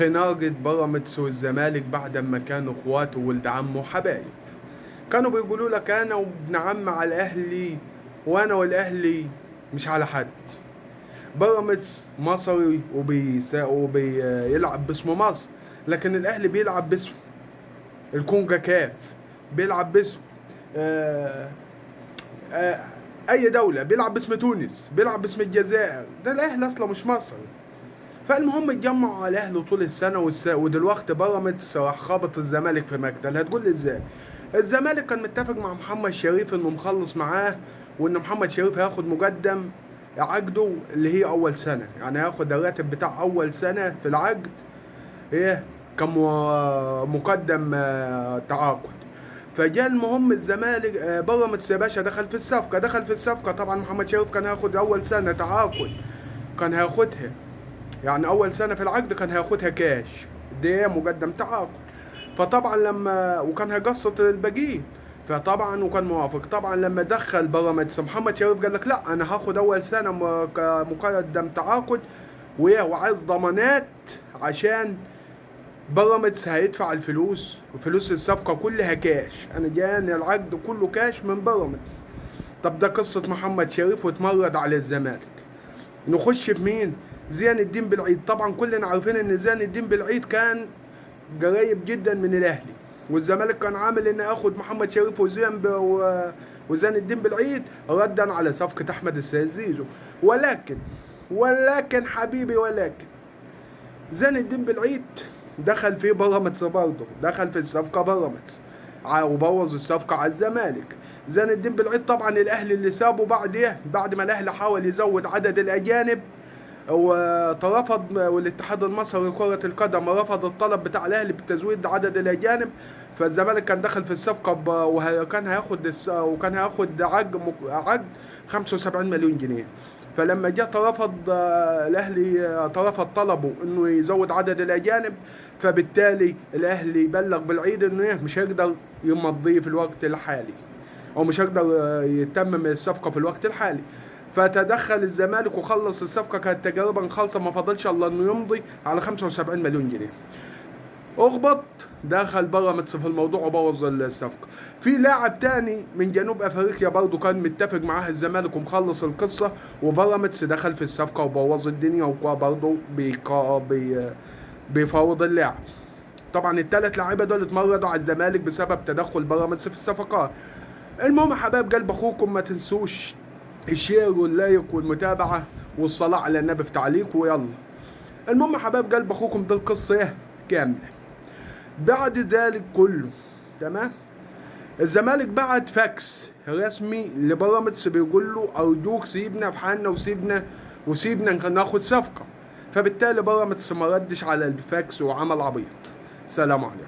خناقة بيراميدز والزمالك بعد ما كانوا اخواته وولد عمه حبايب. كانوا بيقولوا لك انا وابن عم على الاهلي، وانا والاهلي مش على حد. بيراميدز مصري وبيلعب باسم مصر، لكن الاهلي بيلعب باسم الكونكاكاف، بيلعب باسم آه آه اي دولة، بيلعب باسم تونس، بيلعب باسم الجزائر. ده الاهلي اصلا مش مصري. فالمهم اتجمعوا على الاهلي طول السنة، ودلوقتي بيراميدز راح خابط الزمالك في مقتل. هتقول لي ازاي؟ الزمالك كان متفق مع محمد شريف انه مخلص معاه، وان محمد شريف هياخد مقدم عقده اللي هي اول سنة، يعني هياخد الراتب بتاع اول سنة في العقد ايه كمقدم تعاقد. فجاء المهم الزمالك بيراميدز يا باشا دخل في الصفقة، دخل في الصفقة. طبعا محمد شريف كان هياخد اول سنة تعاقد، كان هياخدها يعني اول سنة في العقد كان هياخدها كاش، دي مقدم تعاقد. فطبعا لما وكان هيقسط الباقيين، فطبعا وكان موافق. طبعا لما دخل بيراميدز محمد شريف قال لك لا، انا هاخد اول سنة مقدم تعاقد وعايز ضمانات، عشان بيراميدز هيدفع الفلوس وفلوس الصفقة كلها كاش، انا جاني العقد كله كاش من بيراميدز. طب ده قصة محمد شريف واتمرد على الزمالك. نخش في مين؟ زين الدين بالعيد. طبعا كلنا عارفين ان زين الدين بالعيد كان قريب جدا من الاهلي، والزمالك كان عامل ان ياخد محمد شريف وزين الدين بالعيد ردا على صفقة احمد السيد زيزو. ولكن حبيبي، ولكن زين الدين بالعيد دخل في بيراميدز برضه، دخل في الصفقة بيراميدز وبوظ الصفقة على الزمالك. زين الدين بالعيد طبعا الاهلي اللي سابه بعد ايه؟ بعد ما الاهلي حاول يزود عدد الاجانب وترفض، والاتحاد المصري لكرة القدم رفض الطلب بتاع الاهلي بتزويد عدد الاجانب. فالزمالك كان دخل في الصفقة وكان هياخد وكان هياخد عقد 75 مليون جنيه. فلما جه ترفض الاهلي، ترفض طلبه انه يزود عدد الاجانب، فبالتالي الاهلي بلغ بالعيد انه مش هيقدر يمضيه في الوقت الحالي، او مش هيقدر يتمم الصفقة في الوقت الحالي. فتدخل الزمالك وخلص الصفقة، كانت تقريبا خالصة، ما فاضلش الا انه يمضي على 75 مليون جنيه. اغبط دخل بيراميدز في الموضوع وبوظ الصفقة. في لاعب تاني من جنوب افريقيا برضه كان متفق معاه الزمالك ومخلص القصة، وبيراميدز دخل في الصفقة وبوظ الدنيا، وبرضه بيفاوض اللاعب. طبعا الثلاث لعيبة دول اتمردوا على الزمالك بسبب تدخل بيراميدز في الصفقات. المهم يا حبايب قلب اخوكم، ما تنسوش ال share وال like والمتابعة والصلاة على النبي في تعليق ويلا. المهم يا حبايب قلب اخوكم، دي القصة كاملة. بعد ذلك كله تمام، الزمالك بعت فاكس رسمي لبيراميدز بيقول له ارجوك سيبنا في حالنا وسيبنا ناخد صفقة. فبالتالي بيراميدز ما ردش على الفاكس وعمل عبيط. سلام عليكم.